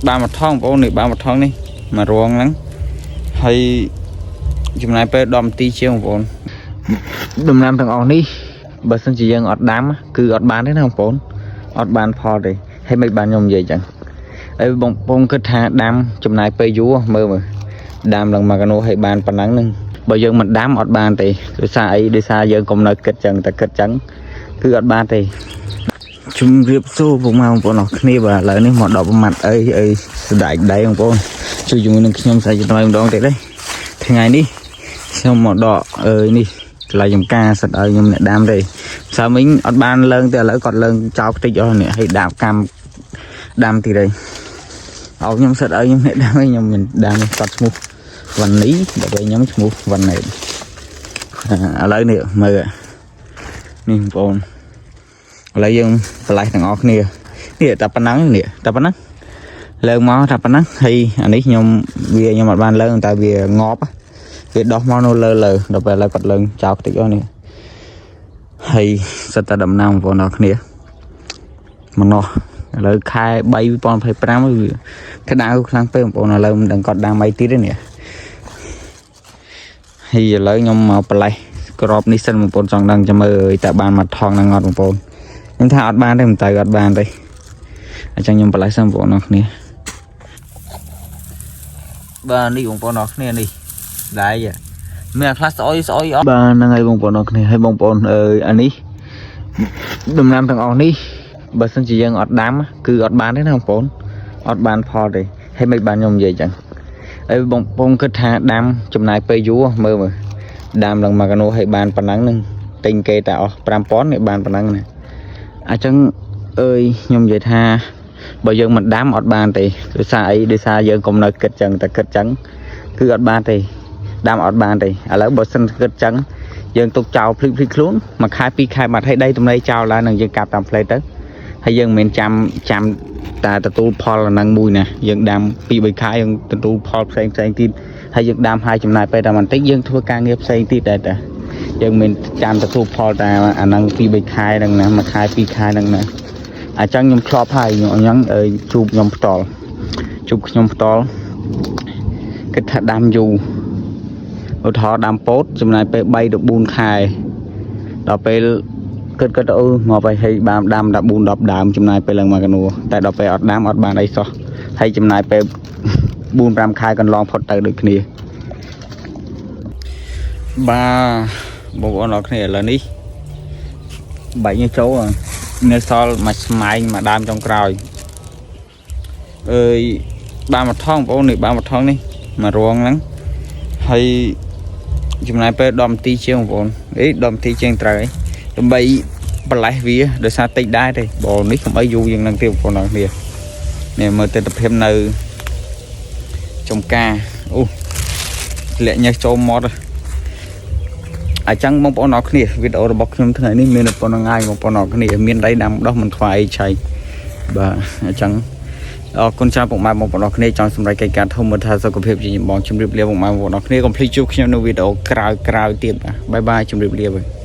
បានមួយថងបងប្អូននេះបានមួយថងនេះមករងហ្នឹងហើយចំណាយពេល10នាទីជាងបងប្អូនដំណាំទាំងអស់នេះបើសិនជាយើងអត់ដាំគឺអត់បានទេណាបងប្អូនអត់បានផលទេហើយមិនបានខ្ញុំនិយាយចឹងហើយបងប្អូនគិតថាដាំចំណាយពេលយូរមើលមើលដាំឡើងមកកណោឲ្យបានប៉ុណ្ណឹងហ្នឹងបើយើងមិនដាំអត់បានទេដោយសារអីដោយសារយើងកុំនៅគិតចឹងតែគិតចឹងគឺអត់បានទេ ជំរាបសួរពុកម៉ែបងប្អូនអរគ្នាបាទឥឡូវនេះមកដល់ប្រមាត់អីអីស្ដាយដៃបងប្អូនជួយជាមួយនឹងខ្ញុំស្អែកចំណុចម្ដងទៀតទេថ្ងៃនេះខ្ញុំមកដកអើយនេះកន្លែងចំការសិតឲ្យខ្ញុំអ្នកដាំទេសាមិញអត់បានលើងទេឥឡូវគាត់លើងចោលខ្ទេចអស់នេះហើយដាបកម្មដាំទៀតហើយឲ្យខ្ញុំសិតឲ្យខ្ញុំអ្នកដាំឯងខ្ញុំមិនដាំទេគាត់ឈ្មោះវ៉ាន់នីដល់ពេលខ្ញុំឈ្មោះវ៉ាន់ណេតឥឡូវនេះមើលនេះបងប្អូន ឥឡូវយើងបន្លែទាំងអស់គ្នានេះតែប៉ុណ្ណឹងនេះតែប៉ុណ្ណឹងលើកមកតែប៉ុណ្ណឹងហើយអានេះខ្ញុំវាខ្ញុំអត់បានលើកតែវាងាប់វាដោះមកនៅលើលើដល់ពេលឥឡូវគាត់លើងចោលខ្ទេចអស់នេះហើយសិតតែដំណាំបងប្អូនអរគ្នាម្នោះឥឡូវខែ3 2025វាក្តៅខ្លាំងពេកបងប្អូនឥឡូវមិនដឹងគាត់ដាំអីទៀតទេនេះហើយឥឡូវខ្ញុំមកបន្លែក្របនេះសិនបងប្អូនចង់ដឹងចាំមើលតើបានមកថងហ្នឹងអត់បងប្អូន ខ្ញុំថាអត់បានទេមិនទៅអត់បានទេអញ្ចឹងខ្ញុំបន្លែសិនបងប្អូនអរគ្នាបាទនេះបងប្អូនអរគ្នានេះដៃមានអាខ្លះស្អុយស្អុយអត់បាទហ្នឹងហើយបងប្អូនអរគ្នាហើយបងប្អូនអើយអានេះដំណាំទាំងអស់នេះបើសិនជាយើងអត់ដាំគឺអត់បានទេណាបងប្អូនអត់បានផលទេហើយមិនបានខ្ញុំនិយាយចឹងហើយបងប្អូនគិតថាដាំចំណាយពេលយូរមើលមើលដាំឡើងមកកណោឲ្យបានប៉ុណ្ណឹងហ្នឹងទិញគេតែអស់5000នេះបានប៉ុណ្ណឹងណា អញ្ចឹងអើយខ្ញុំនិយាយថាបើយើងមិនដាំអត់បានទេដោយសារអីដោយសារយើងកុំនៅគិតចឹងតែគិតចឹងគឺអត់បានទេដាំអត់បានទេឥឡូវបើសិនគិតចឹងយើងទុកចោលភ្លេចភ្លេចខ្លួនមួយខែពីរខែបាត់ហើយដីទំនេរចោលឡើងនឹងយើងកាប់តាមផ្លេទៅហើយយើងមិនមែនចាំចាំតែទទួលផលអាហ្នឹងមួយណាយើងដាំពីរបីខែយើងទទួលផលផ្សេងផ្សេងទៀតហើយយើងដាំហើយចំណាយពេលតែបន្តិចយើងធ្វើការងារផ្សេងទៀតដែរតា យើងមិនចាំទទួលផលតែអាហ្នឹងពីរបីខែហ្នឹងណាមួយខែពីរខែហ្នឹងណាអញ្ចឹងខ្ញុំធ្លាប់ហើយខ្ញុំអញ្ចឹងអើយជួបខ្ញុំផ្ទាល់ជួបខ្ញុំផ្ទាល់គិតថាដាំយូរឧទាហរណ៍ដាំពោតចំណាយពេល3ទៅ4ខែដល់ពេលគិតគិតទៅអឺងាប់ហើយហើយបានដាំដល់4 10ដើមចំណាយពេលឡើងមកកនួតែដល់ពេលអត់ដាំអត់បានអីសោះហើយចំណាយពេល4 5ខែកន្លងផុតទៅដូចគ្នាបាទបងប្អូនអរគ្នាឥឡូវនេះបែកនេះចូលនៅសល់មួយស្មែងមួយដើមចុងក្រោយអើយបានមួយថងបងប្អូននេះបានមួយថងនេះមករងហ្នឹងហើយចំណាយពេល10នាទីជាងបងប្អូនអី10នាទីជាងត្រូវហើយដើម្បីបន្លេះវាដោយសារតិចដែរទេបងនេះកុំអីយូរជាងហ្នឹងទេបងប្អូនអរគ្នានេះមើលទិដ្ឋភាពនៅចំការអូធ្លាក់ញើសចូលមាត់អញ្ចឹងបងប្អូនអរគ្នាវីដេអូរបស់ខ្ញុំថ្ងៃនេះមានតែប៉ុណ្្នឹងហើយបងប្អូនអរគ្នាមានដីដាំដោះមិនខ្វាយឆៃបាទអញ្ចឹងអរគុណច្រើនពុកម៉ែបងប្អូនអរគ្នាចង់សម្រេចកិច្ចការធំមើលថាសុខភាពជាចម្បងជម្រាបលាពុកម៉ែបងប្អូនអរគ្នាកុំភ្លេចជួបខ្ញុំនៅវីដេអូក្រោយៗទៀតបាទ bye bye ជម្រាបលាបាទ។